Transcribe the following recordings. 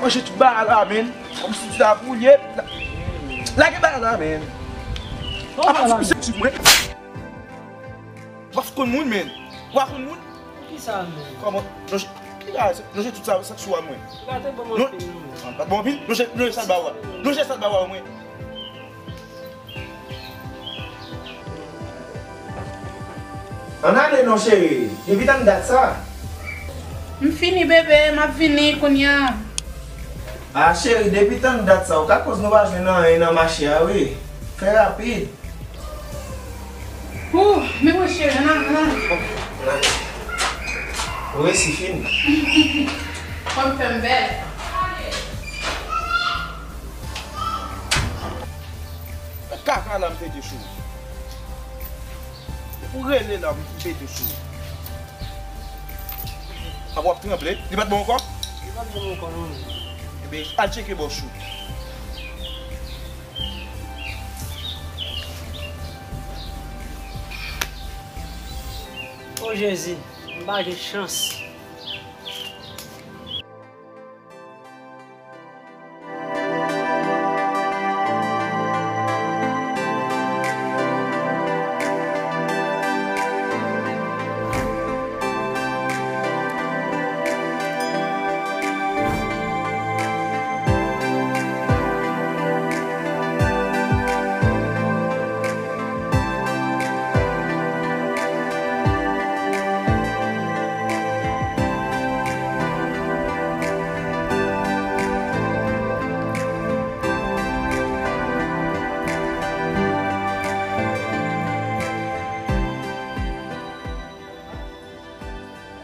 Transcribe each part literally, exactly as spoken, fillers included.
Manje tout bagay la, men. Kòmsi ti la pou ye. Lage bagay la, men. Apa ti sou mwen. W ap konn moun, men. W ap konn moun. Kisa, men? Kòman? Lonje, ki bagay sa? Lonje tout sa, sa k sou a mwen. Gate bon anpil, non, men. An, pa t bon anpil? Lonje, lonje sa l ba w a. Lonje sa l ba w a mwen. Ann ale non, cheri. Depi tann dat sa. M fini, bebe, m ap vini kounye a. A, cheri, depi tann dat sa, ou ka koz nou pa jwenn anyen nan mache a, wi. Fè rapid. Ouh, men mwen cheri, ann ale, ann ale. Ann ale. Ou resi fin. Fò m fè m bèl. Kaka la m pete sou ou. Ou rele la m pete sou ou. Apa w ap tranble? Li pa t bon ankò? Li pa t bon ankò, non. Ebyen, al tcheke bòs ou. O Jezi, m pa gen chans.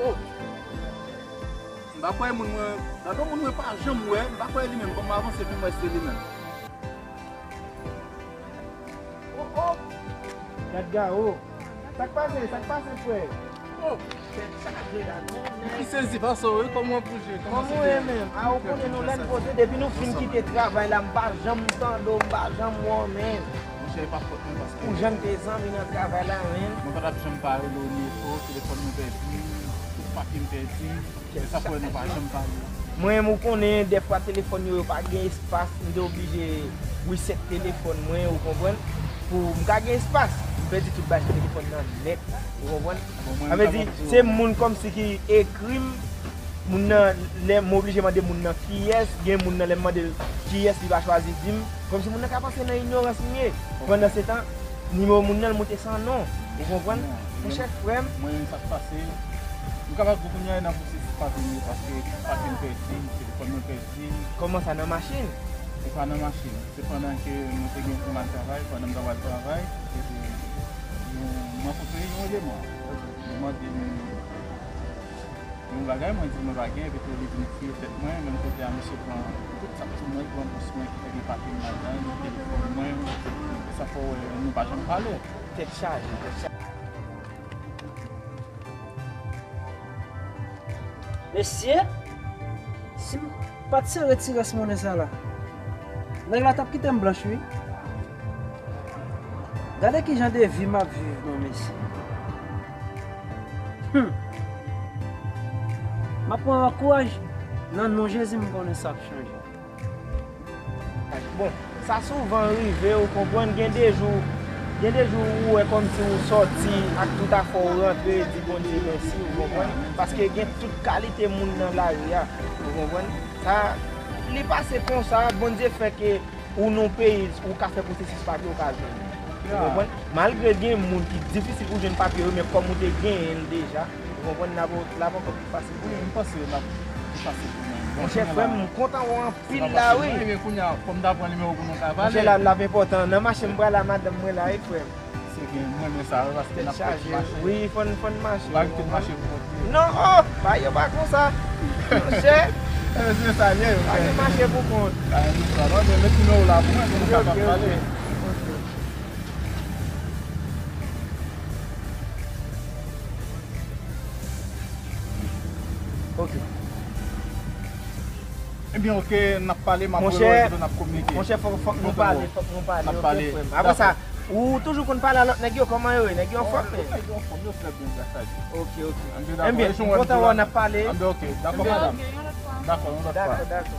Oh! M pa kwè moun mwen, gade yon moun mwen pa janm wè, m pa kwè li menm, ban m avanse pou m wè si se li menm. Oh, oh! Gad Gao. Sa k pase? Sa k pase, frè? Oh, tèt chaje la, non, men. M sezi, pase w, wi, kòman w bouje? Kòman w ye menm? A, ou konnen nou lè n poze, depi nou fin kite travay la, m pa janm tande w, m pa janm wè w, men. Monchè, e pa fòt mwen, paske ou janm te zanmi nan travay la, men. Mwen pa t ap janm pa rele w ni efò, telefòn mwen pèdi, tout papye m pèdi. Se sa k fè nou pa janm pale. Mwen menm, ou konnen, dèfwa telefòn yo, yo pa gen espas, m te oblije reset telefòn mwen, ou konprann? Pou m ka gen espas, m pèdi tout batri telefòn nan nèt, ou konprann? Bon, mwen, sa vle di, se moun kòmsi ki ekri m, moun nan, lè m oblije mande moun nan kiyès, gen moun nan lè m mande l kiyès, li pa chwazi di m, kòmsi moun nan ka panse nan inyorans m ye. Pandansetan, nimewo moun nan, l moute san non, ou konprann? Monchè, frè m. Mwen, sa k pase, m kapab di kounye a nan pwosesis pa vini, paske papye m pèdi, telefòn mwen pèdi. Kòman sa, nan machin? E pa nan machin. Se pandan ke mwen te gen pou m al travay, pandan m t ap al travay, epi nou, m rankontre yon eleman. Li mande m yon bagay, mwen di l mwen pa gen, epi tou li vin fouye tèt mwen, menm kote a, misye pran tout sak sou mwen, li pran bous mwen ki te gen papye m ladan l, telefòn mwen, e sa fè w wè nou pa janm pale. Tèt chaje, tèt chaje. Mesye, si m pa t sere ti rès monnen sa la, nèg la t ap kite m blanch, wi. Gade ki jan de vi m ap viv, non, mesye. Hum. M ap pran ankouraj, nan non Jezi, m konnen sa ap chanje. Bon, sa souvan rive, ou konprann, gen de jou, gen de jou ou wè kòmsi ou sòti ak tout afè w rantre, di Bondye mèsi, ou konprann, paske gen tout kalite moun nan lari a, ou konprann. Sa, li pase konsa, Bondye fè ke ou nan peyi, ou ka fè pwosesis papye, ou ka jwenn. Ou konprann? Malgre gen moun ki difisil pou jwenn papye yo, men kòm ou te genyen l deja, ou konprann, l ap, l ap ankò pi fasil pou mwen. Wi, m panse l ap pi fasil pou mwen. Monchè, frè m, m kontan wè w anpil la, wi. Ebyen, kounye a, fò m ta pran nimewo pou nou ka pale. Monchè, la, l ap enpòtan. Nan mache m pral la, madanm mwen la, wi, frè m. Se byen, m renmen sa, wi, paske n ap fè ti mache. Wi, fò n, fò n mache. Pa kite n mache pou kont nou. Non, oh, pa yo pa konsa. Monchè. Eh, se sa l ye, wi. Pa gen mache pou kont. Pa gen istwa, non, men met nimewo w la pou mwen, pou nou kapab pale. Ok, ok. Ok. Ebyen, ok, n ap pale, m ap rele w, epi tou n ap kominike. Monchè, fòk, fòk nou pale, fòk nou pale, ok, frè m. Apre sa, ou toujou konn pale a lòt nèg yo, kòman yo ye? Nèg yo anfòm, men? Nèg yo anfòm, yo trè byen, gras a Dye. Ok, ok. Ebyen, m kontan wè w, n ap pale. Anben, ok, dakò, madanm. Dakò, yon lòt fwa. Dakò, dakò.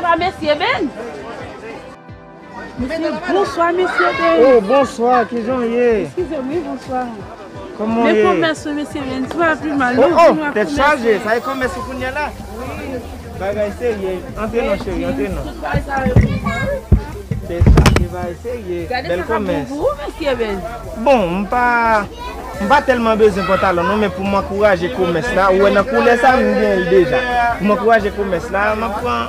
Bonswa, mesye Ben. Mesye, bonswa, mesye Ben. Oh, bonswa, kijan w ye? Eskize m, wi, bonswa. Kòman w ye? Men komès ou, mesye Ben, ti pa pi mal, non? Oh, oh, tèt chaje, sa e komès ou kounye a la? Bagay serye. Antre non, cheri, antre non. Tout bagay sa yo. Tèt chaje, bagay serye. Bèl komès. Bon, m pa, m pa tèlman bezwen pantalon non, men pou m ankouraje komès la, ou wè nan koulè sa, m gen l deja. Pou m ankouraje komès la, m ap pran,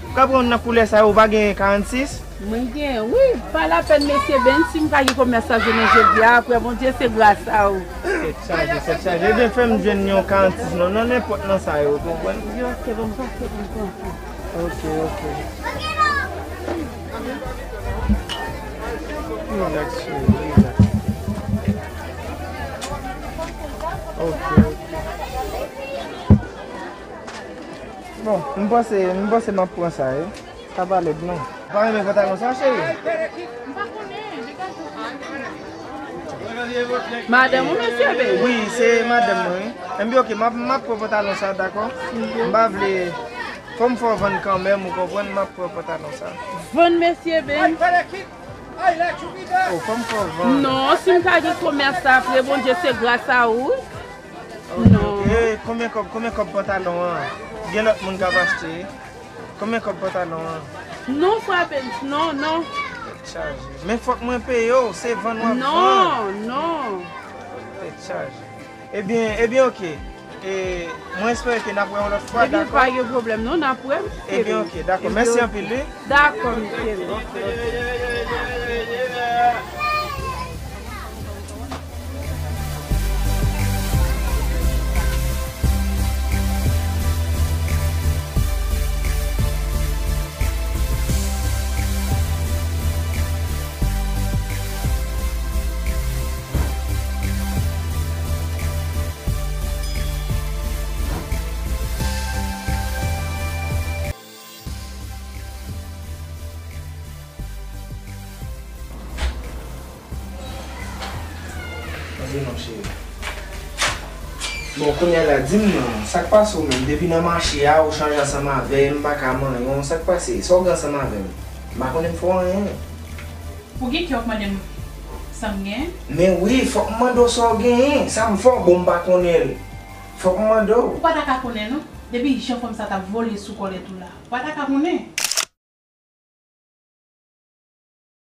m ka pran nan koulè sa, ou pa gen karannsis? Mwen gen, wi, pa lapèn, mesye Ben, si m ka gen komès sa jounen jodi a, apre Bondye, se gras a ou. Tèt chaje, tèt chaje. Ebyen, fè m jwenn yon karannsis non, nan nenpòt nan sa yo, ou konprann? Yo, se bon, pase pou m pran. Ok, ok. Relax, cheri, relax. Ok, ok. Bon, m panse, m panse m ap pran sa, wi. Sa pa lèd, non. Ou pa renmen pantalon sa, cheri? Madanm ou, mesye Ben? Wi, se madanm mwen, wi. Enben, ok, m ap, m ap pran pantalon sa, dakò? M pa vle, fò m fè w vann kanmenm, ou konprann, m ap pran pantalon sa. Vann, mesye Ben? Oh, fò m fè w vann. Non, si m ka gen komès sa, apre Bondye, se gras a ou. Ok, ok. Non. E, konbyen kòb, konbyen kòb pantalon an? Gen lòt moun k ap achte. Konbyen kòb pantalon an? Non, frè Benz, non, non. Tèt chaje. Men fòk mwen peye w, se vann w ap vann. Non, non. Tèt chaje. Ebyen, ebyen, ok. E, mwen espere ke n ap wè yon lòt fwa, dakò? Ebyen, pa gen pwoblèm, non, n ap wè, mesye Ben. Ebyen, ok, dakò. Mèsi anpil, wi. Dakò, mesye Ben. Tande non, cheri. Bon, kounye a la, di m non, sa k pase w menm? Depi nan mache a, ou chanje ansanm avè m, m pa ka manyen w, sa k pase? Sa w gen ansanm avè m? M pa konnen m fè w anyen. Ou gen kè w ap mande m sa m gen? Men wi, fòk m mande w sa w genyen. Sa m fè w bon, m pa konnen l. Fòk m mande w. Ou pa ta ka konnen non. Depi jan fanm sa t ap vole sou kòlèt ou la, ou pa ta ka konnen.